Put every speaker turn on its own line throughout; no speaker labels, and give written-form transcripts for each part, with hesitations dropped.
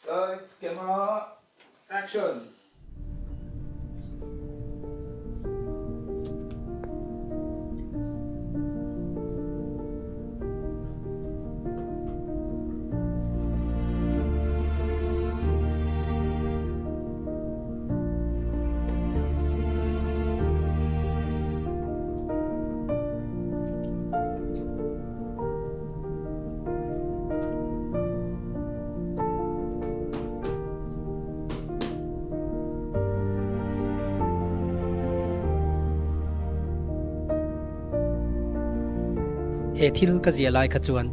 Lights, camera, action!
He thil ka zia lai kha chuan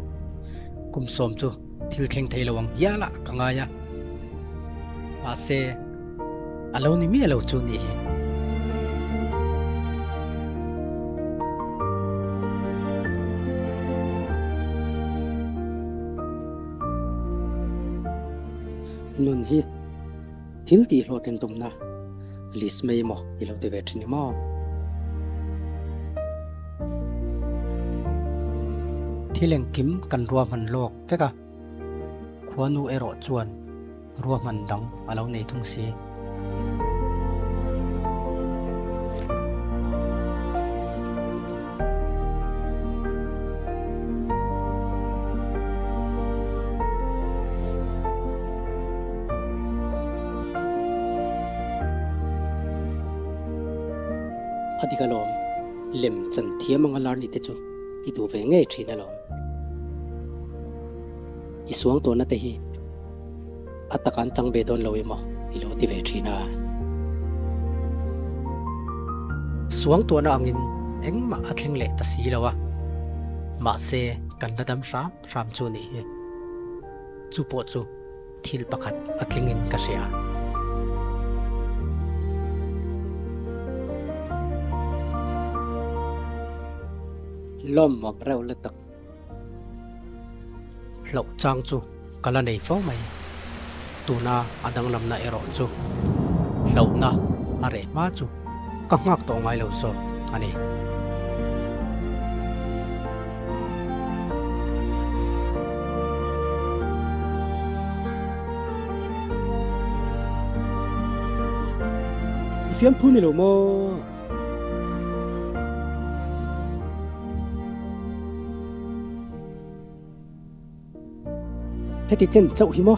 kum sawm chu thil thleng thei lo ang hial ah ka ngai a, mahse a lo ni miah lo chu nih hi. Nun hi thil tih hlawhtlin tumna list mai emaw i lo ti ve thin i maw? Thil engkim kan ruahman lawk vek a, khuanu erawh chuan ruahman dang a lo nei thung si. A dik alawm, lem chan thiam anga lar ni te chu i duh ve ngei thin alawm. I suang tawhna te hi a taka an chang ve dawn lo emaw i lo ti ve thin a. Suang tawhna angin engmah a thleng leh ta si lo a, mahse kan la dam hram hram chu a nih hi. Chu pawh chu thil pakhat a tlingin ka hria. Lawmawm reuh lutuk. Hlauh chang chu ka la nei fo mai. Tuna a danglamna erawh chu hlauhna a reh hma chu ka nghak tawh ngai lo zawk a ni. I fiamthu ni lo maw? Heti chen chauh hi maw?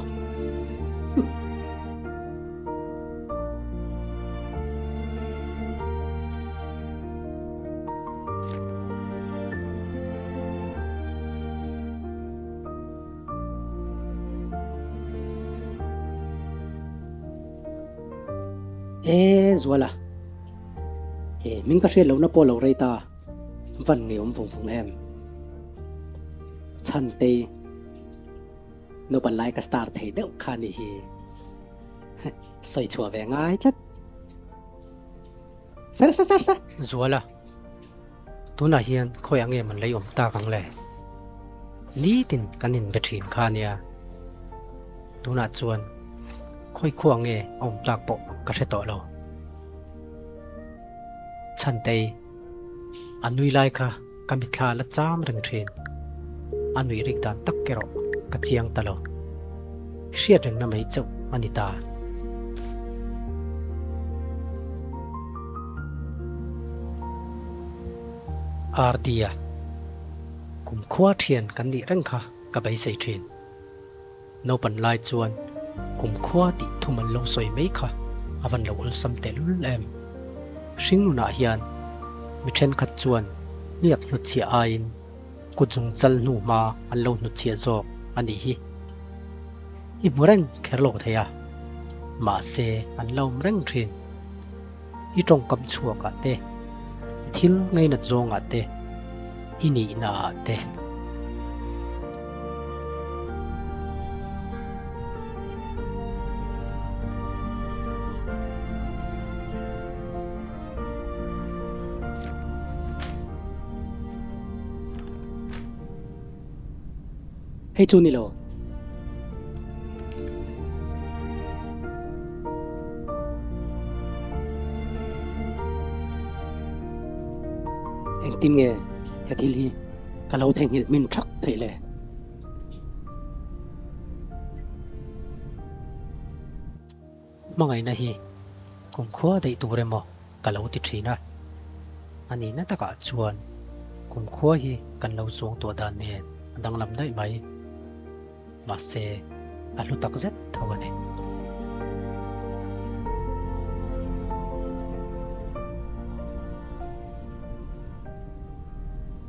E Zuala, he hming ka hriat lohna pawh lo rei ta, van ngeiawm vung vung em. Chhantei, naupan lai ka star thei deuh kha ni hi. Sawi chhuah ve ngai tlat. Sir, sir, sir, sir. Zuala, tunah hian khawi ang em an lei awm tak ang le? Nitin kan inbe thin kha nia. Tunah chuan khawi khua nge a awm tak pawh ka hre tawh lo. Chhantei, a nui lai kha ka mitthla la cham reng thin. A nuih rik dan tak erawh ka chiang ta lo. Hriat rengna mai chauh a ni ta. RD-a, Kumkhua thian kan nih reng kha ka beisei thin. Naupan lai chuan kumkhua tih thum an lo sawi mai kha a van lo awlsam tehlul em. Hringnunah hian mi thenkhat chuan hniak hnutchhiah aiin kut zung chal hnu hma an lo hnutchhiah zawk a nih hi. I hmu reng kher lo thei a, mahse an la awm reng thin. I tawngkam chhuakah te, i thil ngainat zawngah te, i nihnaah te. Hei chu ni lo. Engtin nge he thil hi ka lo theihnghilh hmin thak theih le? Hmangaihna hi kumkhua daih tur emaw ka lo ti thin a. A nihna takah chuan kumkhua hi kan lo zuang tuah dan nen a danglam daih mai. Mahse, a hlu tak zet tho a ni.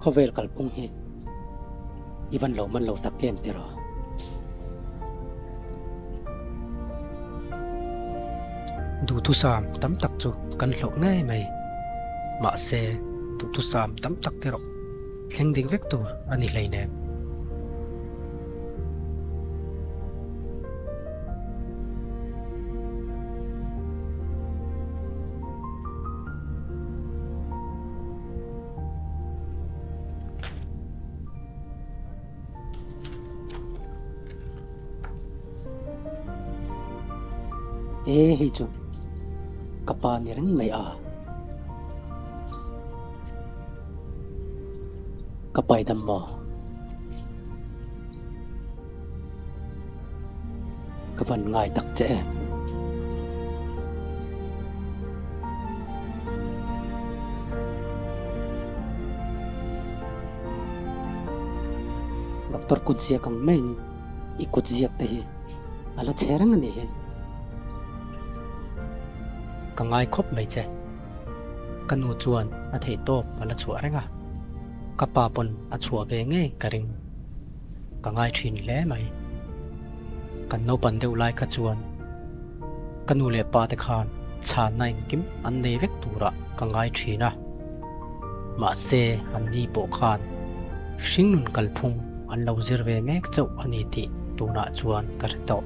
Khawvel kalphung hi i van lo man lo tak em tiraw? Duhthusam tam tak chu kan hlawh ngei mai. Mahse, duhthusam tam tak erawh thleng dik vek tur a ni hleinem. E hei chu ka pa ni reng mai a. Ka pai dam maw? Ka van ngai tak che em? Doctor kut ziak ang maiin i kut ziak te hi a la che reng a nih hi. Ka ngai khawp mai che. Ka nu chuan a theihtawp a la chhuah reng a, ka pa pawn a chhuah ve ngei ka ring. Ka ngai thin hle mai. Kan naupan deuh lai kha chuan ka nu leh pa te khan chhanna engkim an nei vek turah ka ngai thin a. Mahse an ni pawh khan hringnun kalphung an lo zir ve mek chauh a ni tih tunah chuan ka hre tawh.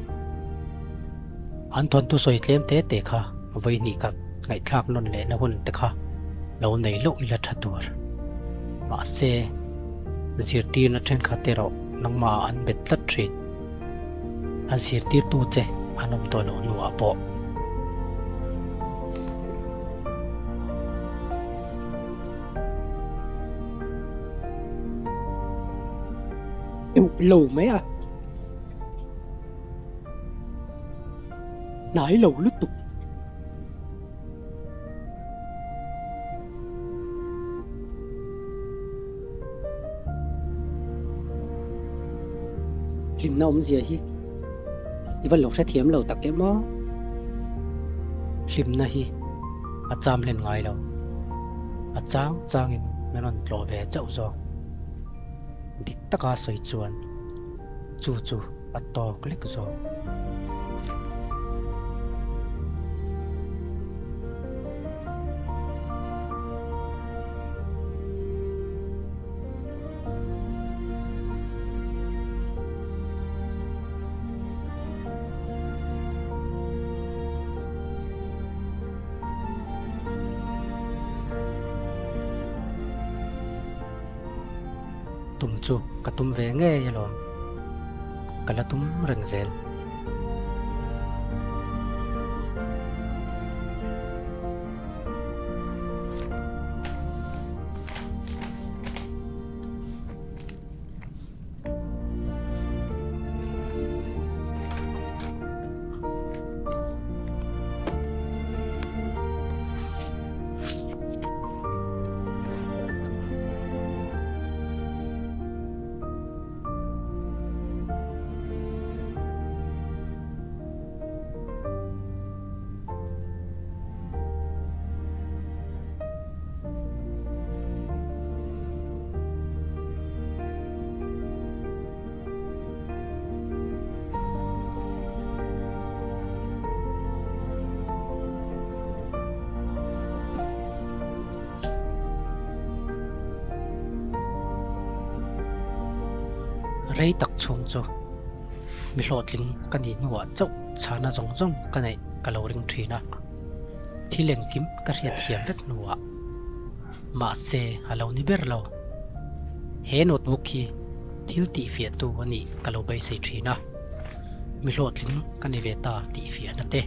An thawnthu sawi tlem te te kha vawi hnih khat ngaihthlak nawn lehna hun te kha lo nei loh ila tha tur. Mahse, zirtirna thenkhat erawh nangmah ah an bet tlat thin. A zirtirtu che an awm tawh loh hnuah pawh. Deuh lo mai a. Hnai lo lutuk. Hlimna awmzia hi i va lo hrethiam lo tak em aw. Hlimna hi a cham hlen ngai lo. A chang changin min rawn tlawh ve chauh zawk. Dik taka sawi chuan chu chu. A tawk lek zawk. Tum chu ka tum ve ngei alawm, ka la tum reng zel. Rei tak chhung chu mi hlawhtling ka nih hnuah chauh chhana zawng zawng ka neih ka lo ring thin a, thil engkim ka hriatthiam vek hnuah mahse a lo ni ber lo. He notebook hi thil tihfiahtu a nih ka lo beisei thin a, mi hlawhtling ka ni ve ta tihfiahna te,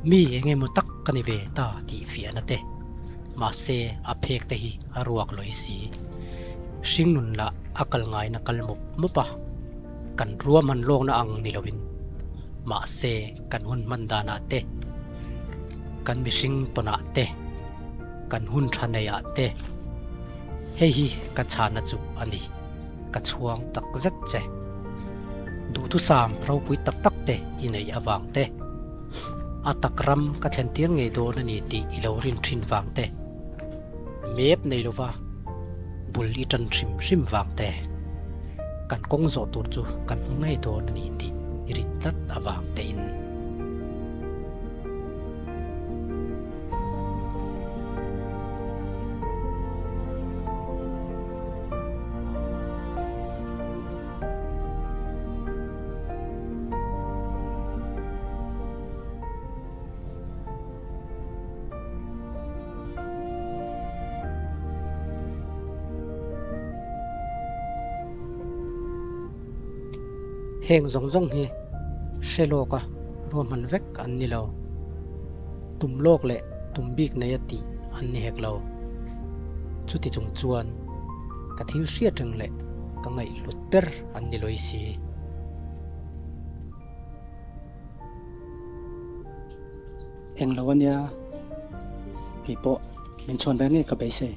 mi eng emaw tak ka ni ve ta tihfiahna te, mahse a phek te hi a ruak lawi si. Hringnun lah a kal ngaina kal mawp mawp a, kan ruahman lawkna ang ni loin. Mahse, kan hun hman danah te, kan mihring tawnah te, kan hun tha neiah te, hei hi ka chhana chu a ni. Ka chhuang tak zet che. Duhthusam ropui tak tak te i neih avang te, a tak ram ka thlen tir ngei dawn a ni tih i lo rin thin vang te, mep nei lova bul i tan hrim hrim vang te, kan kawng zawh tur chu kan hmu ngei dawn a ni tih i rin tlat avang tein. Heng zawng zawng hi hre lawka ruahman vek an ni lo. Tum lawk leh tum bik nei a tih an ni hek lo. Chuti chung chuan ka thil hriat reng leh ka ngaihhlut ber an ni lawi si. Eng lo ania keipawh min chhuan ve ngei ka beisei.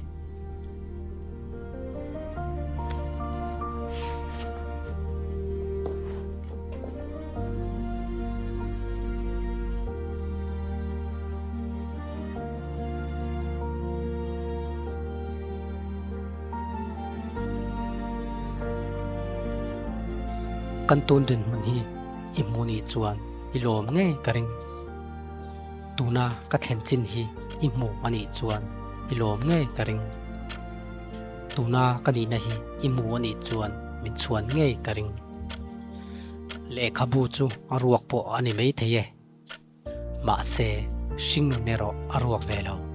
Kan tun dinhmun hi i hmuh nih chuan i lawm ngei ka ring. Tuna ka thlen chin hi i hmuh a nih chuan i lawm ngei ka ring. Tuna ka nihna hi i hmuh a nih chuan min chhuan ngei ka ring. Lehkhabu chu a ruak pawh a ni maithei e. Mahse, hringnun erawh a ruak ve lo.